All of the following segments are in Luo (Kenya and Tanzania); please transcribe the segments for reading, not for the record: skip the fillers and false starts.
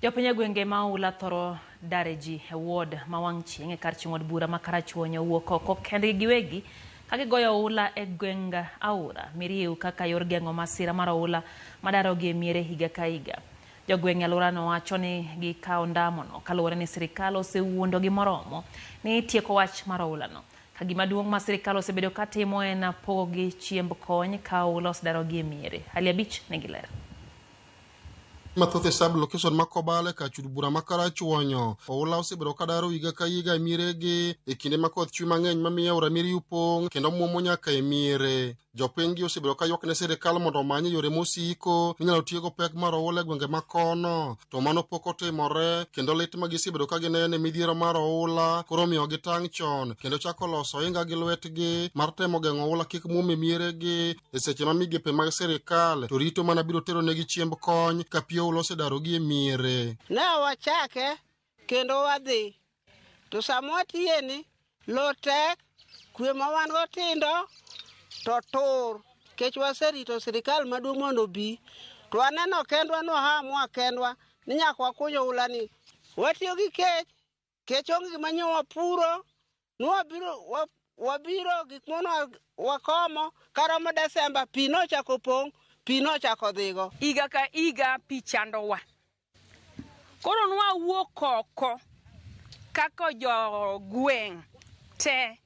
Jopiny e gwenge ma oula thoro dare ji e ward ma wang' chieng' e kar chung' od bura ma Karachuonyo owuok oko kendgi giwegi ka gigoyo oula e gweng' aora Miriu kaka yor geng'o masira mar oula madarogi e miere higa ka higa. Jogweng' e alworano wacho ni gikawo ndamono kaluwore ni sirikal osewuondogi moromo ni tieko wach mar oulano. Ka gima duong' ma sirikal osebedo ka timo en pogogi chiemb kony ka oula osedarogi e miere. Ali Abich nigi ler. Mathoth e sub location ma Kobalo e kar chud bura ma Karachuonyo. Oula osebedo ka daro higa ka higa e mieregi e kinde ma koth chwe mang'eny mamiyo aora Miriu pong' kendo muomo nyaka e miere. Jopiny gi osebedo ka ywak ne sirikal mondo omany yore mosiko minyalo tiego pek mar oula e gwenge ma kono, to mano pok otimore kendo lit ma gisebedo ka gineno e midhiero mar oula koro omiyo gitang' chon kendo chako loso ohinga gi lwetgi mar temo geng'o oula kik muom e mieregi E seche ma migepe mag sirikal to rito mana biro tero negi chiemb kony ka pi oula osedarogi e miere. Ne wachake kendo wadhi. To sama watiyeni, lo tek, kwe ma wan go tindo to tur. Nikech waserito sirikal maduong' mondo obi. To waneno kendwa ni wahamwa kendwa ni nyaka wakuny oulani. Watiyo gi kech, kech onge gima nyo wapuro, Nwabiro wa, wabiro gik mono wakomo karomo Desemba pi nochako pong' pi nochako dhigo. Higa ka higa pi chandowa. Koro nwawuok oko kaka jogweng' te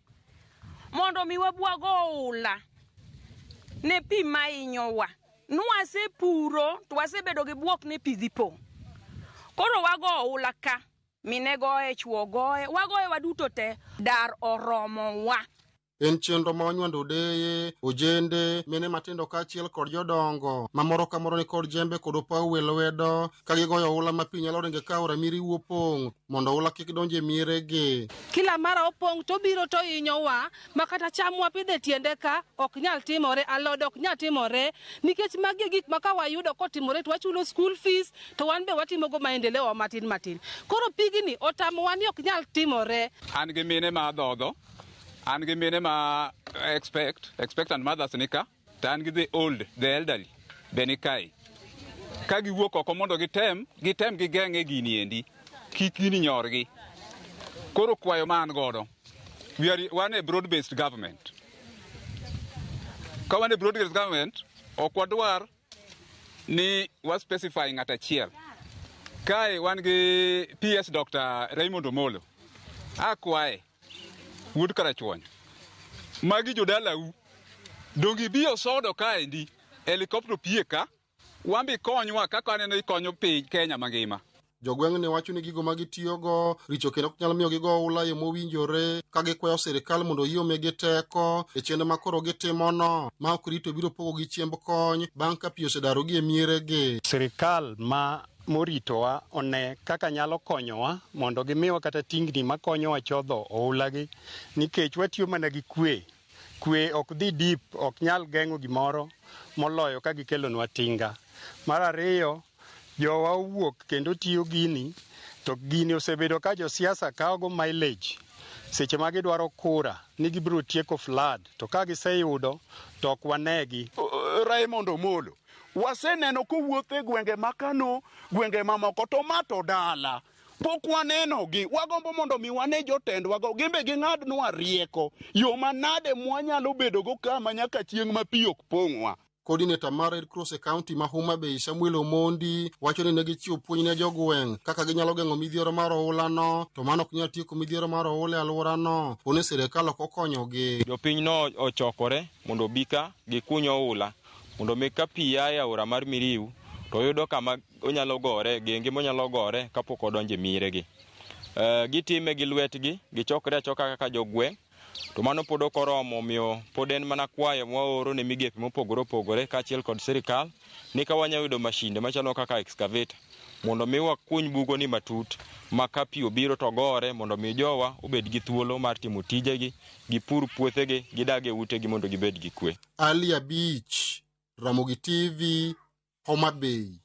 mondo mi wabwag oula ne pi mahinyowa. Nwasepuro to wasebedo gi bwok ni pi dhi pong'. Koro wago oula ka. Mine goye, chwo goye, wagoye waduto te. Dar oromowa. En chenro ma onywando deye, ojende, mine matindo kaachiel kod jodongo ma moro ka moro ni kod jembe kod opawu e lwedo ka gigoyo oula ma pi nyalo ringe ka aora Miriu opong' mondo oula kik donj e mieregi. Kila mara opong' to obiro to ohinyowa ma kata cham mwapidho e tiende ka ok nyal timore, alode ok nyal timore nikech magi e gik ma ka wayudo kotimore to wachulo school fees to wan be watimogo maendeleo wa matin matin. Koro pigni otamowa ni ok nyal timore. An gi mine ma dhodho, an gi mine ma expect, expectant mothers ni ka, to an gi the old, the elderly be ni kae. Ka giwuok oko mondo gitem, gitem gigeng'e gini endi, kik gini nyorgi. Koro kwayo ma an godo, we are, wan e broad based government. Ka wan e broad based government, ok wadwar ni wa specify ng'at achiel. Kae wan gi PS Dr. Raymond Omolo. Akwaye wuod Karachuonyo. Magi jodalau. Donge ibi osodo kaendi, helicopter opie ka, wambi konywa kaka aneno ikonyo piny Kenya mangima. Jogweng'ni wacho ni gigo ma gitiyogo richo kendo ok nyal miyo gigo oula e yo mowinjore ka gikwayo sirikal mondo oyie omigi teko e chenro ma koro gitimono ma ok rito biro pogogi chiemb kony bang' ka pi osedarogi e mieregi. Sirikal ma moritowa one kaka nyalo konyowa mondo gimiwa kata tingni makonyowa chodho oulagi nikech watiyo mana gi kwe. Kwe ok dhi deep, ok nyal geng'o gimoro moloyo ka gikelonwa tinga. Mar ariyo, jowa owuok kendo tiyo gini to gini osebedo ka josiasa kawogo mileage seche ma gidwaro kura ni gibiro tieko flood to ka giseyudo to ok wanegi. Raymond Omolo waseneno kowuotho e gwenge ma Kano, gwenge mamoko to ma to dala pok wanenogi. Wagombo mondo mi wane jotendwago gin be ging'adnwa rieko yo manade mwanyalo bedogo ka ma nyaka chieng' ma pi ok pong'wa. Coordinator mar Red Cross e kaunti ma Homa Bay Samuel Omondi wacho ni ne gichiwo puonj ne jogweng' kaka ginyalo geng'o midhiero mar oulano to mano ok nyal tieko midhiero mar oula e alworano po ni sirikal ok okonyogi. Jopiny no ochokore mondo obi ka gikuny oula mondo mi ka pi a e aora mar Miriu to yudo kama onyalo gore, genge monyalo gore kapok odonjo e mieregi. Gitime gi lwetgi, gichokre achoka kaka jogweng' to mano pod ok oromo, omiyo pod en mana kwayo mwaoro ne migepe mopogore opogore kaachiel kod sirikal ni ka wanyalo yudo mashinde machalo kaka excavator mondo mi wakuny bugoni matut ma ka pi obiro to gore mondo mi jowa obed gi thuolo mar timo tijegi, gipur puothegi, gidag e utegi mondo gibed gi kwe. Ali Abich, Ramogi TV, Homa Bay.